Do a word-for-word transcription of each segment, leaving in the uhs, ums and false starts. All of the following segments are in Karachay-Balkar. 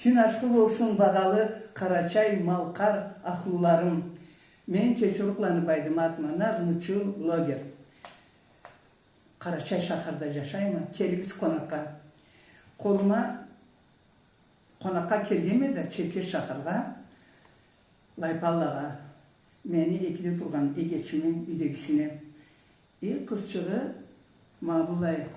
Кюн ашхы болсун, багъалы Къарачай-Малкъар ахлуларым. Мен Кечиурукъланы Байдыматма, назмучу, блогер. Къарачай шахарда жашайма, келигиз къонакъгъа. Къолума къонакъгъа келгенме да Черкес шахаргъа, Лайпаллагъа, мени экиде тургъан эгечими юйдегисине. Э, къызчыгъы ма быллай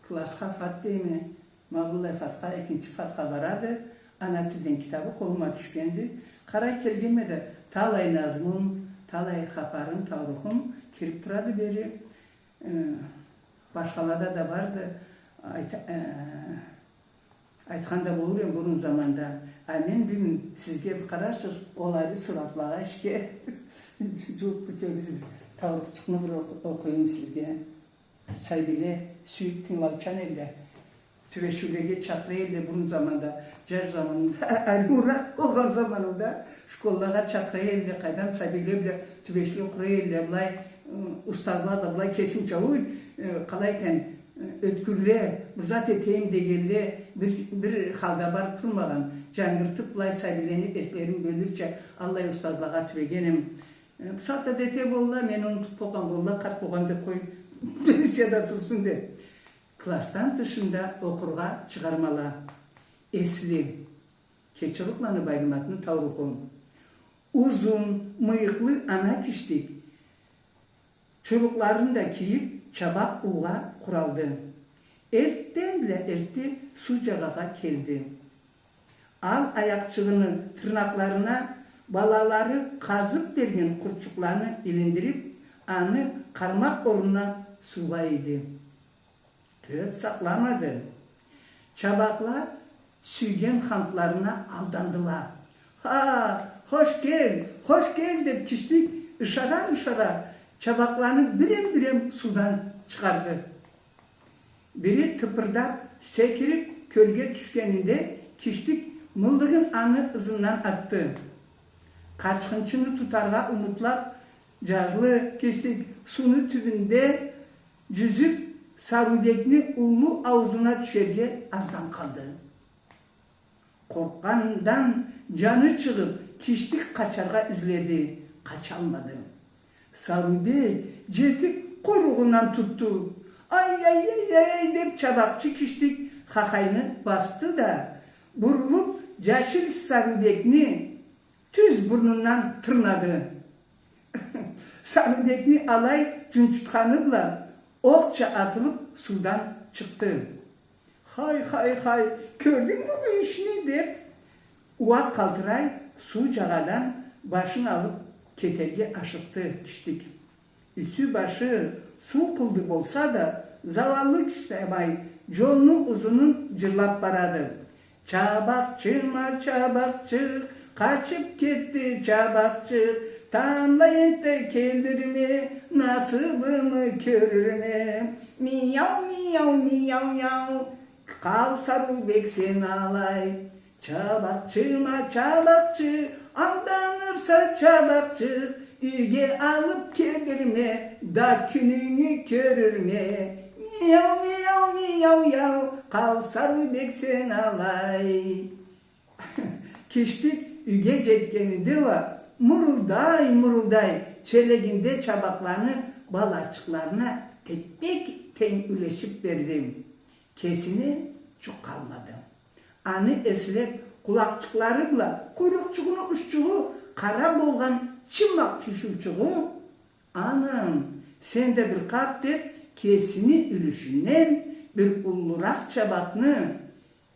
классха, Фат дейме, ма быллай Фатха, экинчи Фатха барады, ана тилден китабы къолума тюшгенди. Къарай келгенме да, талай назмум, талай хапарым, таурухум кирип турады бери. Э, башхалада да барды, айта-, э, айтхан да болур эм бурун заманда. А мен бюгюн сизге бир къарарчыгъыз, ол ари суратлагъа, ишге. Жууп битебиз биз. Таурухчукъну бир окъу-, окъуюм сизге. Сабийле сюйюп тынгылаучан элле. Тюбешиулеге чакъыра элле бурун заманда. Жаш заманымда, ариуракъ болгъан заманымда школлагъа чакъыра элле, къайдам, сабийле бла тюбешиуле къура элле, былай, ы, устазла да былай кесинча, уй, ы, къалай этейим, ы, ёткюрле, бир зат этейим дегенле, бир, бир халда барып турмагъан, жангыртып, былай сабийлени эслерин бёлюрча, аллай устазлагъа тюбеген эм. Э, бусагъатда да эте болла, мени унутуп къойгъан болла, къарт болгъан деп къой, пенсияда турсун деп. Классдан тышында окъургъа чыгъармала. Эсли. Кечиурукъланы Байдыматны тауруху. Узун, мыйыкълы ана Киштик, чурукъларын да кийип, чабакъ ууугъа къуралды. Эртден бла эртте суу жагъагъа келди. Ал аякъчыгъыны тырнакъларына балалары къазып берген къуртчукъланы илиндирип, аны къармакъ орнуна суугъа ийди. Кёп сакъламады. Чабакъла сюйген хантларына алдандыла. «Ха, хош кел, хош кел», — деп, Киштик ышара-ышара чабакъланы бирем-бирем суудан чыгъарды. Бири тыпырдап, секирип, кёлге тюшгенинде, Киштик мылдыгын аны ызындан атды. Къачхынчыны тутаргъа умутлап, жарлы Киштик сууну тюбюнде жюзюп, Сарыюйбекни уллу аузуна тюшерге аздан къалды. Къоркъгъандан жаны чыгъып, Киштик къачаргъа изледи, къачалмады. Сарыюйбек жетип, къуйругъундан тутду. «Ай, ай, ай, ай!» — деп, чабакъчы Киштик хахайны басды да, бурулуп, жашил Сарыюйбекни тюз бурнундан тырнады. Сарыюйбекни алай жунчутханы бла окъча атылып суудан чыкъды. «Хай, хай, хай, кёрдюнгмю бу ишни?» — деп, ууакъ къалтырай, суу жагъадан башын алып кетерге ашыкъды Киштик. Юсю-башы суу къылды болса да, зауаллы киши абай жолну узунун жырлап барады. «Чабакъчыма чабакъчыкъ, къачып кетди чабакъчыкъ, тамбла энтда келирме, насыбымы кёрюрме. Мияу, мияу, мияу, яу, къал, Сарыюйбек, сен алай. Чабакъчыма чабакъчыкъ, алданырса чабакъчыкъ, юйге алып келирме, да кюнюнгю кёрюрме. Мияу, мияу, мияу, яу, къал, Сарыюйбек, сен алай». Киштик юйге жетгенинде уа мурулдай-мурулдай челегинде чабакъланы балачыкъларына теппе-тенг юлешип берди. Кесине жукъ къалмады. Аны эслеп, къулакъчыкълары бла къуйрукъчугъуну уччугъу къара болгъан чымакъ тюшюучюгю: «Анам, сен да бир къап», — деп, кесини юлюшюнден бир уллуракъ чабакъны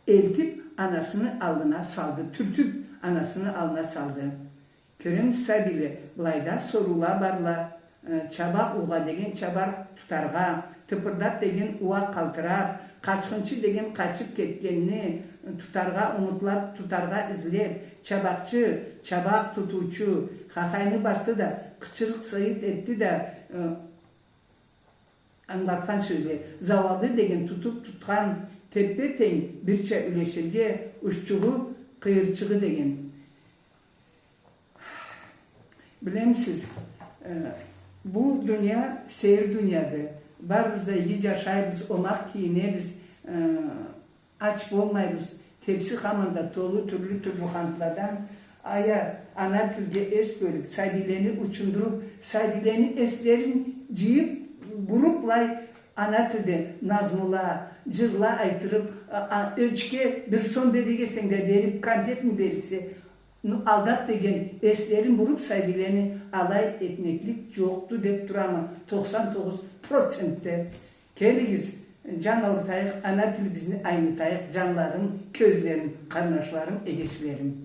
элтип, анасыны аллына салды, тюртюп, анасыны аллына салды. Кёремисиз, сабийле, былайда соруула барла, э, чабакъ уугъа деген чабакъ тутаргъа, тыпырдап деген ууакъ къалтырап, къачхынчы деген къачып кетгенни тутаргъа, умутлап тутаргъа излеп, чабакъчы, чабакъ тутуучу, хахайны басды да, къычырыкъ-сыйыт этди да, э, ангылатхан сёзле. Зауаллы деген тутуп тутхан, теппе-тенг бирча юлеширге уччугъу, къыйырчыгъы деген. Билемисиз, э, бу дуния сейир дунияды. Барыбыз да иги жашайбыз, омакъ кийинебиз, э, ач болмайбыз, Тепси хаманда толу тюрлю-тюрлю хантладан. Ая, ана тилге эс бёлюб, сабийлени учундуруб, сабийлени эслерин джыйыб, буруб былай ана тилде назмула, джырла айтырыб, а, а, ёчге бир сом береге эсенг да бериб, конфетни бериб эсе, ну, алдаб деген эслерин буруб, сабийлени алай этмеклик джокъду деб турама, тохсан тогъуз процентде. Келигиз, джан аурутайыкъ, ана тилибизни айнытайыкъ, джанларым, кёзлерим, къарнашларым, эгечлерим.